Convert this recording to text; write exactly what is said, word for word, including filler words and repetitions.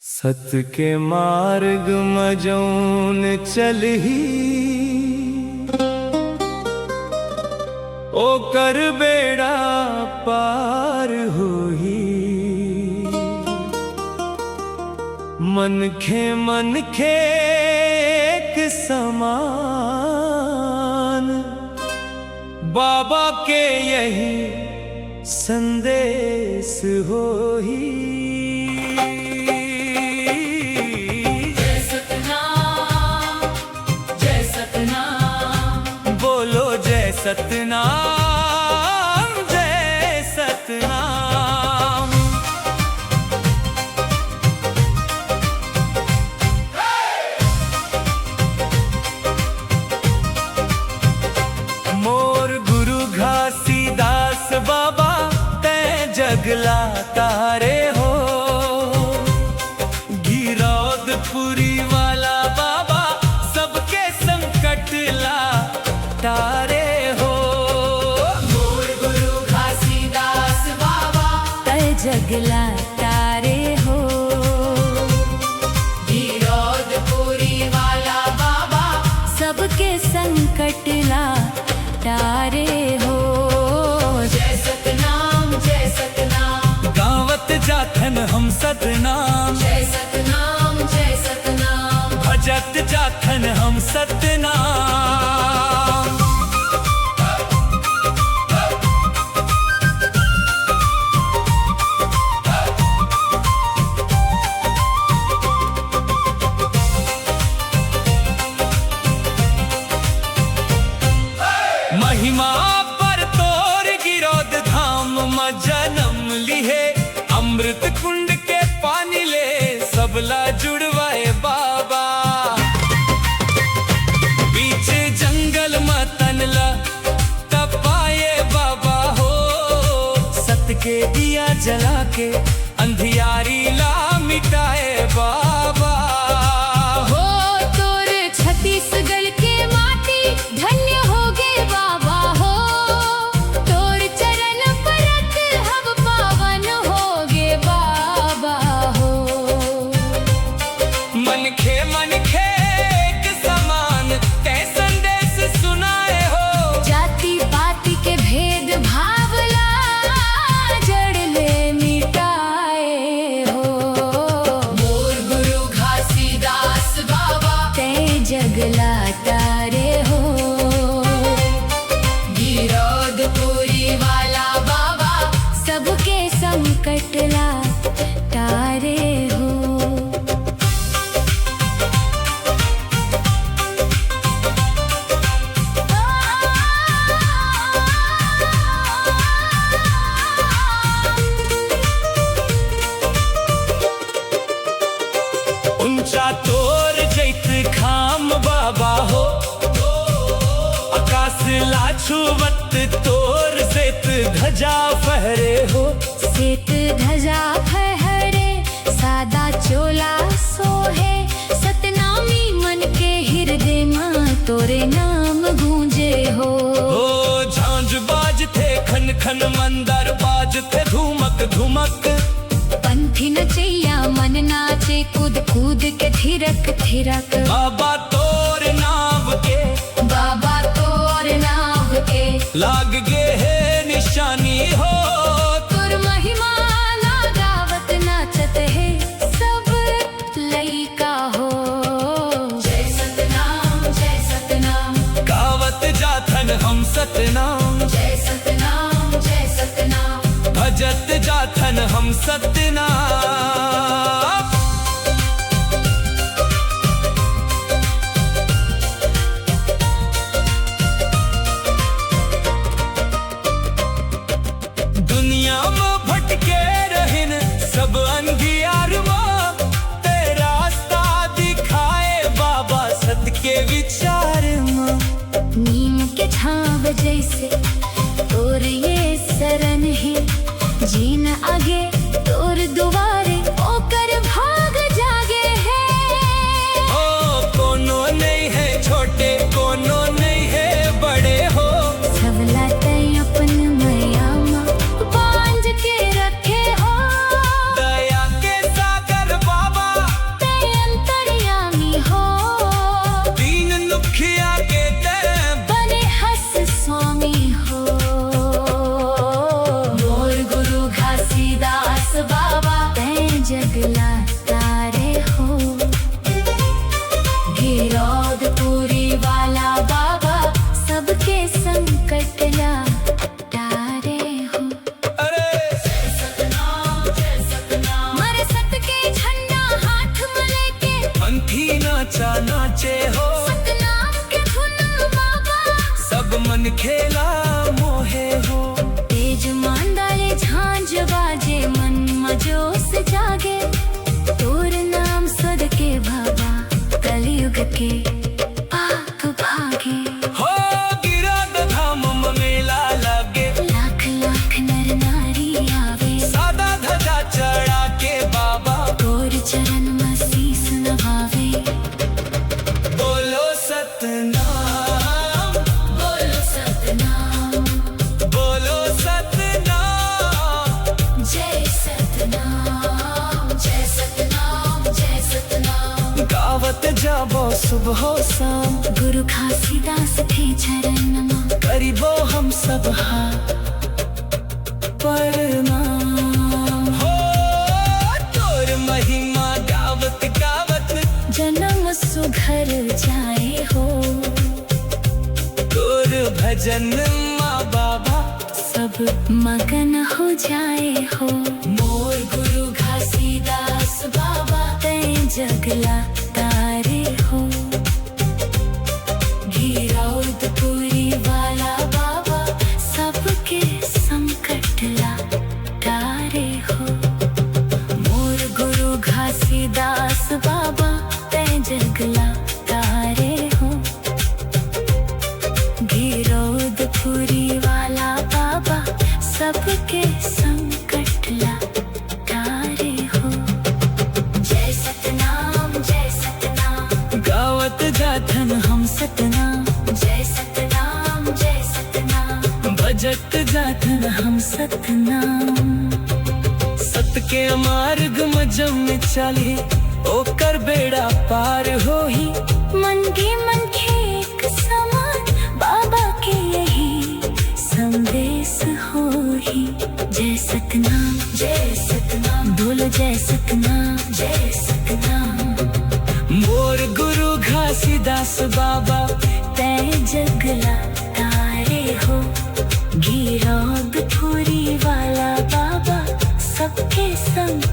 सत के मार्ग म जऊन चलही, ओकर बेड़ा पार होही। मनखे मनखे एक समान, बाबा के यही संदेश होही। जय सतनाम, जय सतनाम। बोलो जय सतनाम, जय सतनाम। मोर गुरु घासीदास बाबा, तैं जग ला तारे हो। गिरौदपुरी वाला बाबा, सबके संकट ला तारे हो। मोर गुरु घासीदास बाबा, तैं जग ला तारे हो। गिरौदपुरी वाला बाबा, सबके संकट ला तारे हो। जय सतनाम, जय सतनाम। गावत जाथन हम सतनाम। जय सतनाम, जय सतनाम। भजत जाथन हम सतनाम। महिमा पर तोर गिरौद धाम म जनम लिहे, अमृत कुंड के पानी ले सबला जुड़वाए बाबा। बीच जंगल म तन ला तपाए बाबा हो, सत के दिया जला के अंधियारी ला मिटाए बाबा। हो तोर छत्तीसगढ़ के माटी धन्य होगे बाबा हो, तोर चरण परत हव पावन होगे बाबा हो। मनखे मनखे एक समान तैं संदेश सुनाए हो। जाति पाति के भेदभाव ला जड़ ले मिटाए हो। मोर गुरु घासीदास बाबा, तैं जग ला तारे हो। गिरौदपुरी वाला बाबा, सबके संकट ला तारे हो। ऊंचा तोर जैत खाम बाबा हो, आकाश ला छुवत तोर श्वेत ध्वजा फहरे हो। श्वेत ध्वजा फहरे, सादा चोला सोहे, सतनामी मन के हिरदे म तोरे नाम गूंजे हो। हो झांझ बाजथे खन खन, मंदर बाजथे धुमक धुमक। पंथी नचैया मन नाचे, कूद कूद के थिरक थिरक। बाबा तोर नाव के, बाबा तोर नाव के, लाग गे हे निशानी हो। तोर महिमा ला गावत नाचत हे सब लइका हो। जय सतनाम, जय सतनाम। गावत जाथन हम सतनाम। जय सतनाम, जय सतनाम। भजत जाथन हम सतनाम। दुनिया म भटके रहिन सब अंधियार म, तैं रास्ता दिखाए बाबा सत के विचार म। नीम के छांव जैसे तोर ये सरन हे, जेन आगे तोर दुवारे ओकर भाग जागे हे। ओ कोनो नइ हे छोटे, कोनो नइ हे बड़े हो। सबला तैं अपन मया म बांध के रखे हो। दया के सागर बाबा, ला तारे हो। गिरौदपुरी वाला बाबा सबके संकट ला तारे हो। अरे! मरे सत के झंडा हाथ में लेके। अंठी नाचा नाचे हो। सतनाम के धुन बाबा। सब मन खेला मोहे हो। तेज मांदाले झांझ बाजे, मन मजोस जागे। तोर नाम सद के बाबा, कलयुग के पाप भागे। हो गिरौद धाम म मेला लागे। लाख लाख नर नारी आवे। सादा ध्वजा चढ़ा के बाबा। तोर चरण म शीश नवावे। बोलो सतनाम। बोलो सतनाम। बोलो सतनाम। जय सतनाम, जय सतनाम, जय सतनाम। गावत जाबो सुबहो शाम। गुरु घासीदास के चरण म। करिबो हम सब हाथ परनाम। हो तोर महिमा गावत गावत। जनम सुघर जाए हो। तोर भजन मा बाबा। सब मगन हो जाए हो। मोर गुरु घासीदास बाबा। तैं जगला तारे हो। गिरौदपुरी वाला बाबा। सबके संकट ला तारे हो। मोर गुरु घासीदास बाबा। तैं जगला तारे हो। गिरौदपुरी वाला बाबा। सबके संकट ला तारे हो। जय सतनाम, जय सतनाम। गावत जाथन हम सतनाम। जय सतनाम, जय सतनाम। भजत जाथन हम सतनाम। सत के मार्ग म जम चाली, ओकर बेड़ा पार होही। मनखे मनखे एक समान, बाबा के यही संदेश होही। जय सतनाम, जय सतनाम, बोलो जय सतनाम, जय सतनाम। मोर गुरु घासीदास बाबा, तैं जगला तारे हो। गिरौदपुरी वाला बाबा, सबके संग